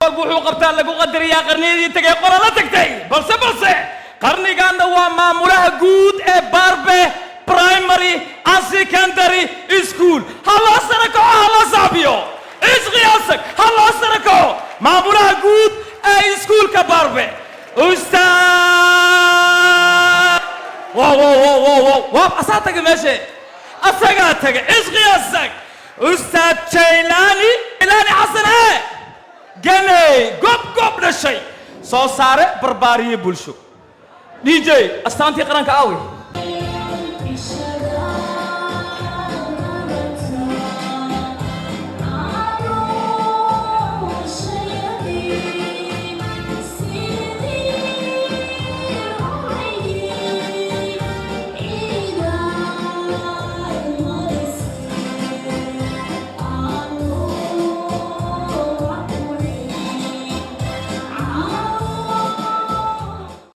Walba wuxuu qabtaa lagu qadariyaa. Qarniyadii tagay qola la tagtay, balse qarnigaanna waa maamulaha guud ee Barbe Primary and Secondary School. Ha loo sara kaco, ha loo sacbiyo. Cisqi Asag, ha loo sara kaco, maamulaha guud ee iskuulka Barbe, ustaad. Wow, wow, wow, wow, wow, wow! Asaa tagay meeshe, asagaa tagay. Cisqi Asag, Ustaad Jaylaani, Jaylaani Xasan ee Ganey, gob gob dhashay, soo saare, barbaariye bulsho. DJ, astaantii qaranka aawi?